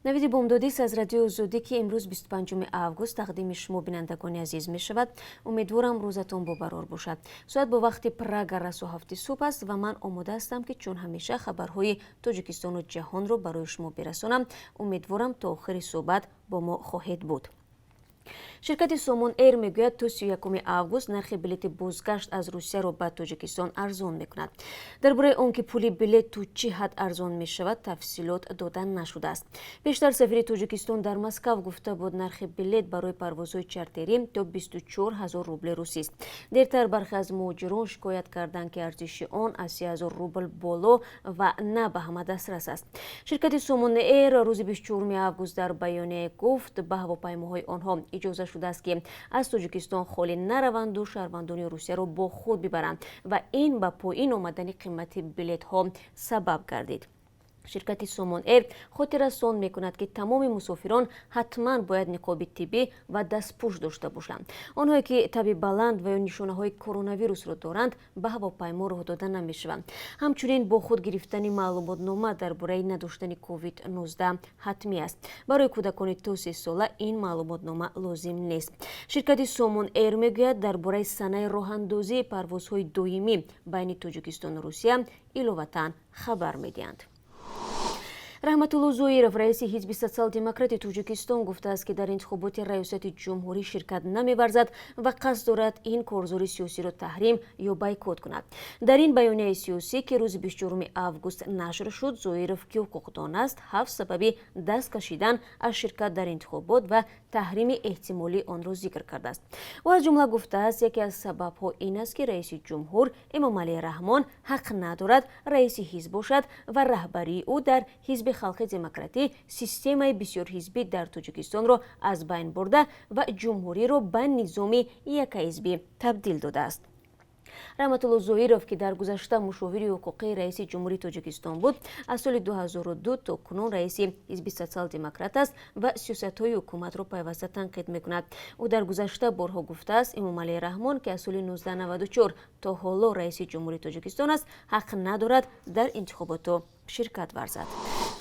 Навиди бомдодист аз Радиои Озодӣ, ки имрӯз 25 август тақдими шумо, бинандагони азиз, мешавад. Умедворам, рӯзатон бобарор бошад. Соат бо вақти Прага расо 7-и субҳ аст ва ман омода ҳастам, ки чун ҳамеша хабарҳои Тоҷикистону ҷаҳонро барои шумо бирасонам. Умедворам, то охири суҳбат бо мо хоҳед буд. Ширкати Сомон Эйр мегӯяд, то 31 август нархи билети бозгашт аз Русияро ба Тоҷикистон арзон мекунад. Дар бораи он ки пули билет то чӣ ҳад арзон мешавад, тафсилот дода нашудааст. Бештар сафири Тоҷикистон дар Москав гуфта буд, нархи билет барои парвозҳои чартерӣ то 24 ҳазор рубли русист. Дертар бархе аз муҳоҷирон шикоят карданд, ки арзиши он аз 3 ҳазор рубл боло ва на ба ҳама дастрас аст. Ширкати Сомон Эйр рӯзи 24 август дар баёнияе гуфт, ба ҳавопаймоҳои онҳо иҷоза шудааст, ки аз Тоҷикистон холӣ нараванду шаҳрвандони Русияро бо худ бибаранд ва ин ба поин омадани қимати билетҳо сабаб гардид. Ширкати Сомон Эйр хотиррасон мекунад, ки тамоми мусофирон ҳатман бояд ниқоби тиббӣ ва дастпӯш дошта бошанд. Онҳое ки таби баланд ва ё нишонаҳои коронавирусро доранд, ба ҳавопаймо роҳ дода намешаванд. Ҳамчунин бо худ гирифтани маълумотнома дар бораи надоштани COVID-19 ҳатмӣ аст. Барои кӯдакони то 3 сола ин маълумотнома лозим нест. Ширкати Сомон Эйр мегӯяд, дар бораи санаи роҳандозии парвозҳои доимӣ байни Тоҷикистону Русия иловатан хабар медиҳанд. Раҳматулло Зоиров, раиси Ҳизби Социал-демократи Тоҷикистон, гуфтааст, ки дар интихоботи раёсати ҷумҳурӣ ширкат намеварзад ва қасд дорад ин корзори сиёсиро таҳрим ё бойкот кунад. Дар ин баёнияи сиёсӣ, ки рӯзи 24 август нашр шуд, Зоиров, ки ҳуқуқдон аст, ҳафт сабаби даст кашидан аз ширкат дар интихобот ва таҳрими эҳтимолии онро зикр кардааст. Ӯ аз ҷумла гуфтааст, яке аз сабабҳо ин аст, ки раиси ҷумҳур Эмомалӣ Раҳмон ҳақ надорад раиси ҳизб бошад ва раҳбарии ӯ дар Ҳизби халқи демократӣ системаи бисёрҳизбӣ дар Тоҷикистонро аз байн бурда ва ҷумҳуриро ба низоми якаҳизбӣ табдил додааст. Раҳматулло Зоиров, ки дар гузашта мушовири ҳуқуқии раиси ҷумҳурии Тоҷикистон буд, аз соли 2002 то кунун раиси Ҳизби Социал-демократ аст ва сиёсатҳои ҳукуматро пайваста танқид мекунад. Ӯ дар гузашта борҳо гуфтааст, Эмомалӣ Раҳмон, ки аз соли 1994 то ҳоло раиси ҷумҳурии Тоҷикистон аст, ҳақ надорад дар интихоботҳо ширкат варзад.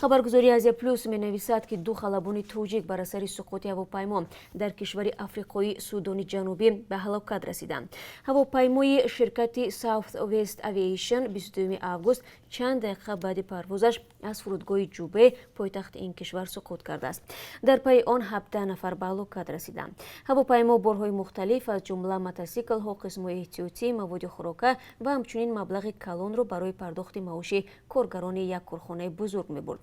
Хабаргузории Азия Плюс менависад, ки ду халабони тоҷик бар асари суқути ҳавопаймо дар кишвари африқоии Судони Ҷанубӣ ба ҳалокат расиданд. Ҳавопаймои ширкати South West Aviation 22 август чанд дақиқа баъди парвозаш аз фурудгоҳи Ҷубе, пойтахти ин кишвар, суқут кардааст. Дар пайи он 17 нафар ба ҳалокат расиданд. Ҳавопаймо борҳои мухталиф, аз ҷумла мотосиклҳо, қисмҳои эҳтиётӣ, маводи хӯрока ва ҳамчунин маблағи калонро барои пардохти маоши коргарони як корхонаи бузург мебурд.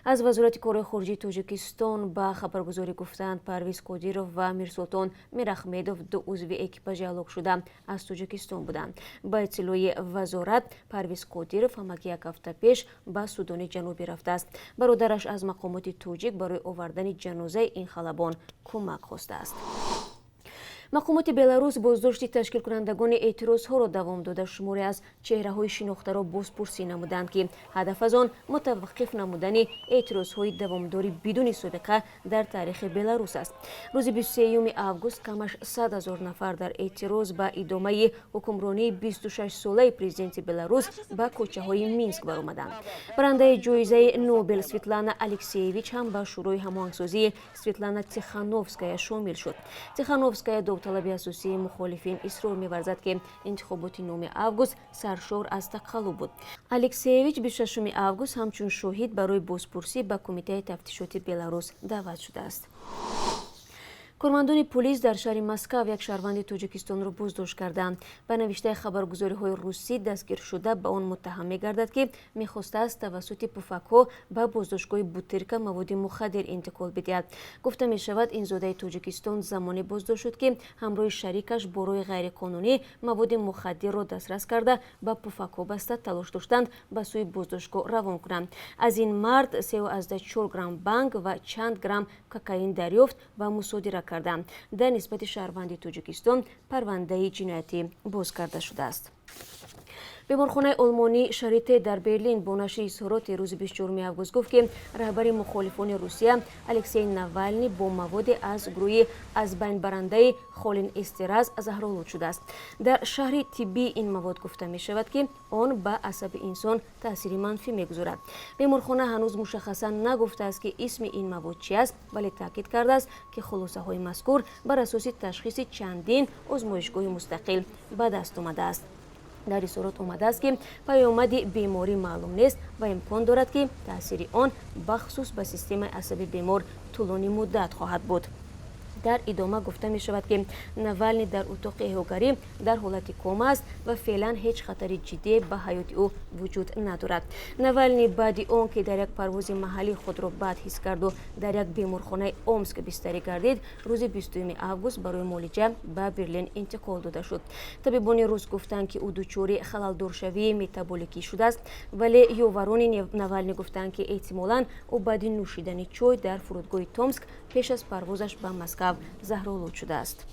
Аз Вазорати корҳои хориҷии Тоҷикистон ба хабаргузорӣ гуфтаанд, Парвиз Қодиров ва Мирсултон Мирахмедов, ду узви экипажи ҳалокшуда, аз Тоҷикистон буданд. Ба иттилои вазорат, Парвиз Қодиров ҳамагӣ як ҳафта пеш ба Судони Ҷанубӣ рафтааст. Бародараш аз мақомоти тоҷик барои овардани ҷанозаи ин халабон кӯмак хостааст. Мақомоти Беларус боздошти ташкилкунандагони эътирозҳоро давом дода, шуморе аз чеҳраҳои шинохтаро бозпурсӣ намуданд, ки ҳадаф аз он мутаваққиф намудани эътирозҳои давомдори бидуни собиқа дар таърихи Беларус аст. Рӯзи 23 август камаш 100 000 нафар дар эътироз ба идомаи ҳукмронии 26-солаи президенти Беларус ба кӯчаҳои Минск баромаданд. Барандаи ҷоизаи Нобел Светлана Алексиевич ҳам ба Шӯрои ҳамоҳангсозии Светлана Тихановская шомил шуд. Тихановская, довталаби асосии мухолифин, исрор меварзад, ки интихоботи 9 август саршор аз тақаллуб буд. Алексиевич 26 август ҳамчун шоҳид барои бозпурсӣ ба Кумитаи тафтишоти Беларус даъват шудааст. Кормандони полис дар шаҳри Москав як шаҳрванди Тоҷикистонро боздошт карданд. Ба навиштаи хабаргузориҳои русӣ, дастгиршуда ба он муттаҳам мегардад, ки мехостааст тавассути пуфакҳо ба боздоштгоҳи Бутирка маводи мухаддир интиқол бидиҳад. Гуфта мешавад, ин зодаи Тоҷикистон замоне боздошт шуд, ки ҳамроҳи шарикаш бо роҳи ғайриқонунӣ маводи мухаддирро дастрас карда, ба пуфакҳо баста, талош доштанд ба сӯи боздоштгоҳ равон кунанд. Аз ин мард 3,4 грамм банг ва чанд грамм кокаин дарёфт ва мусодира карданд. Дар нисбати шаҳрванди Тоҷикистон парвандаи ҷиноятӣ боз карда шудааст. Беморхонаи олмонии Шарите дар Берлин бо нашри изҳороти рӯзи 24 август гуфт, ки раҳбари мухолифони Русия Алексей Навални бо маводе аз гурӯҳи азбайнбарандаи холинэстераз заҳролуд шудааст. Дар шарҳи тиббии ин мавод гуфта мешавад, ки он ба асаби инсон таъсири манфӣ мегузорад. Беморхона ҳанӯз мушаххасан нагуфтааст, ки исми ин мавод чи аст, вале таъкид кардааст, ки хулосаҳои мазкур бар асоси ташхиси чандин озмоишгоҳи мустақил ба даст омадааст. Дар изҳорот омадааст, ки паёмади беморӣ маълум нест ва имкон дорад, ки таъсири он бахусус ба системаи асаби бемор тӯлонӣ муддат хоҳад буд. Дар идома гуфта мешавад, ки Навални дар утоқи эҳёгарӣ дар ҳолати кома аст ва феълан ҳеҷ хатари ҷиддие ба ҳаёти ӯ вуҷуд надорад. Навални баъди он ки дар як парвози маҳаллӣ худро бад ҳис карду дар як беморхонаи Омск бистарӣ гардид, рӯзи 20 август барои муолиҷа ба Берлин интиқол дода шуд. Табибони рус гуфтанд, ки ӯ дучори халалдоршавии метаболикӣ шудааст, вале ёварони Навални гуфтанд, ки эҳтимолан ӯ баъди нӯшидани чой дар фурудгоҳи Томск пеш аз парвозаш ба Москав заҳролуд шудааст.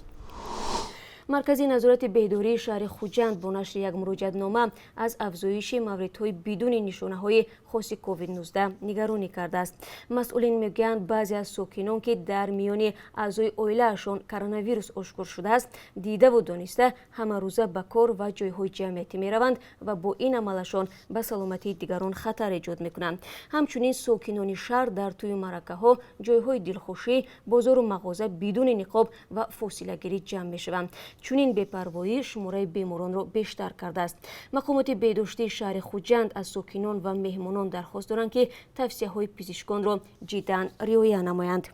Маркази назорати беҳдории шаҳри Хуҷанд бо нашри як муроҷиатнома аз афзоиши мавридҳои бидуни нишонаҳои хоси COVID-19 нигаронӣ кардааст. Масъулин мегӯянд, баъзе аз сокинон, ки дар миёни аъзои оилаашон коронавирус ошкор шудааст, дидаву дониста ҳамарӯза ба кор ва ҷойҳои ҷамъиятӣ мераванд ва бо ин амалашон ба саломатии дигарон хатар эҷод мекунанд. Ҳамчунин сокинони шаҳр дар тӯю маъракаҳо, ҷойҳои дилхушӣ, бозору мағоза бидуни ниқоб ва фосилагирӣ ҷамъ мешаванд. Чунин бепарвоӣ шумораи беморонро бештар кардааст. Мақомоти беҳдоштии шаҳри Хуҷанд аз сокинон ва меҳмонон дархост доранд, ки тавсияҳои пизишконро ҷиддан риоя намоянд.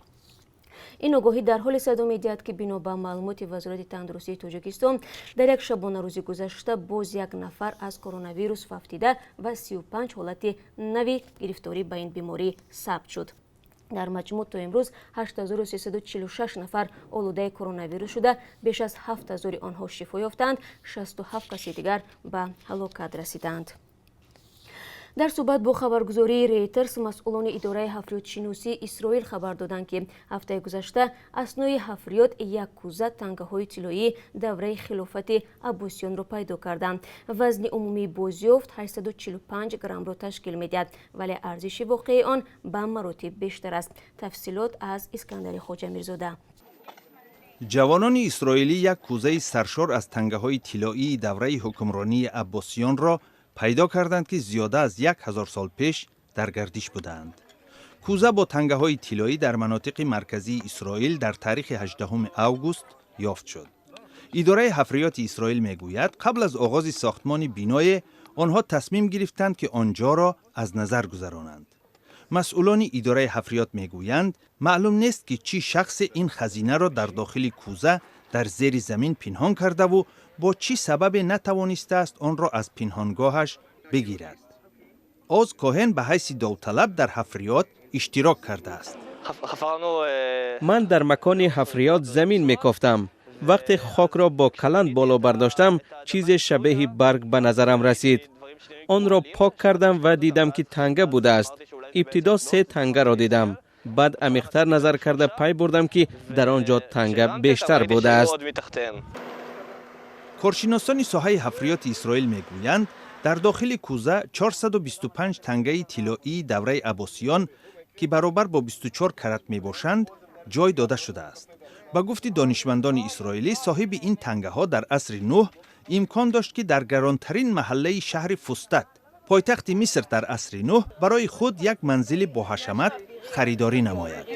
Ин огоҳӣ дар ҳоле садо медиҳад, ки бино ба маълумоти Вазорати тандурустии Тоҷикистон, дар як шабонарӯзи гузашта боз як нафар аз коронавирус фавтида ва 35 ҳолати нави гирифторӣ ба ин беморӣ сабт шуд. Дар маҷмӯъ то имрӯз 8346 нафар олудаи коронавирус шуда, беш аз 7000 онҳо шифо ёфтаанд, 67 каси дигар ба ҳалокат расидаанд. Дар суҳбат бо хабаргузории Рейтерс масъулони идораи ҳафриётшиносии Исроил хабар доданд, ки ҳафтаи гузашта аснои ҳафриёт як кӯза тангаҳои тиллоии давраи хилофати Аббосиёнро пайдо карданд. Вазни умумии бозёфт 845 граммро ташкил медиҳад, вале арзиши воқеии он ба маротиб бештар аст. Тафсилот аз Искандари Хоҷамирзода. Ҷавонони исроилӣ як кӯзаи саршор аз тангаҳои тиллоии давраи ҳукмронии аббосиёнро пайдо карданд, ки зиёда аз 1000 сол пеш дар гардиш будаанд. Кӯза бо тангаҳои тиллоӣ дар манотиқи марказии Исроил дар таърихи 18 август ёфт шуд. Идораи ҳафриёти Исроил мегӯяд, қабл аз оғози сохтмони биное онҳо тасмим гирифтанд, ки он ҷоро аз назар гузаронанд. Масъулони идораи ҳафриёт мегӯянд, маълум нест, ки чӣ шахсе ин хазинаро дар дохили кӯза дар зери замин пинҳон кардаву бо чӣ сабабе натавонистааст онро аз пинҳонгоҳаш бигирад. Оз Коҳен ба ҳайси довталаб дар ҳафриёт иштирок кардааст. Ман дар макони ҳафриёт замин мекофтам. Вақте хокро бо каланд боло бардоштам, чизе шабеҳи барг ба назарам расид. Онро пок кардам ва дидам, ки танга будааст. Ибтидо се тангаро дидам, баъд амиқтар назар карда пай бурдам, ки дар он ҷо танга бештар будааст. Коршиносони соҳаи ҳафриёти Исроил мегӯянд, дар дохили кӯза 425 тангаи тиллоии давраи аббосиён, ки баробар бо 24 карат мебошанд, ҷой дода шудааст. Ба гуфти донишмандони исроилӣ, соҳиби ин тангаҳо дар асри нӯҳ имкон дошт, ки дар гаронтарин маҳаллаи шаҳри Фустат, пойтахти Миср дар асри нӯҳ, барои худ як манзили боҳашамат харидорӣ намояд.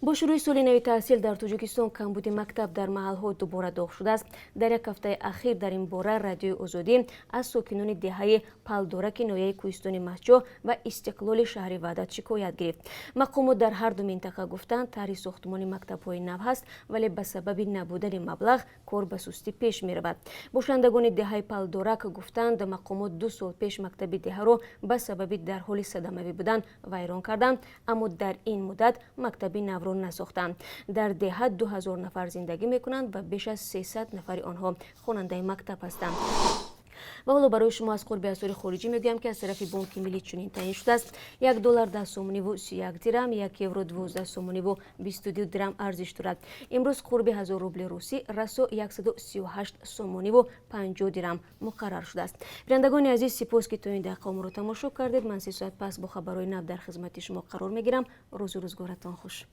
Бо шурӯи соли нави таҳсил дар Тоҷикистон камбуди мактаб дар маҳалҳо дубора доғ шудааст. Дар як ҳафтаи ахир дар ин бора Радиои Озодӣ аз сокинони деҳаи Палдораки ноҳияи Кӯҳистони Мастчоҳ ва Истиқлоли шаҳри Ваҳдат шикоят гирифт. Мақомот дар ҳар ду минтақа гуфтанд, тарҳи сохтмони мактабҳои нав ҳаст, вале ба сабаби набудани маблағ кор ба сустӣ пеш меравад. Бошандагони деҳаи Палдорак гуфтанд, мақомот 2 сол пеш мактаби деҳаро ба сабаби дар ҳоли садамавӣ будан вайрон карданд, аммо дар ин муддат мактаби навро насохтанд. Дар деҳа 2000 нафар зиндагӣ мекунанд ва беш аз 300 нафари онҳо хонандаи мактаб ҳастанд. Ва ҳоло барои шумо аз қурби асъори хориҷӣ мегӯям, ки аз тарафи Бонки Миллӣ чунин таъин шудааст: 1 доллар 10 сомониву 31 дирам, 1 евро 12 сомониву 22 дирам арзиш дорад. Имрӯз қурби 1000 рубли русӣ расо 138 сомониву 50 дирам муқаррар шудааст. Бинандагони азиз, сипос, ки то ин дақиқа моро тамошо кардед. Ман 3 соат пас бо хабарҳои нав дар хизмати шумо қарор мегирам. Рӯзу рӯзгоратон хуш.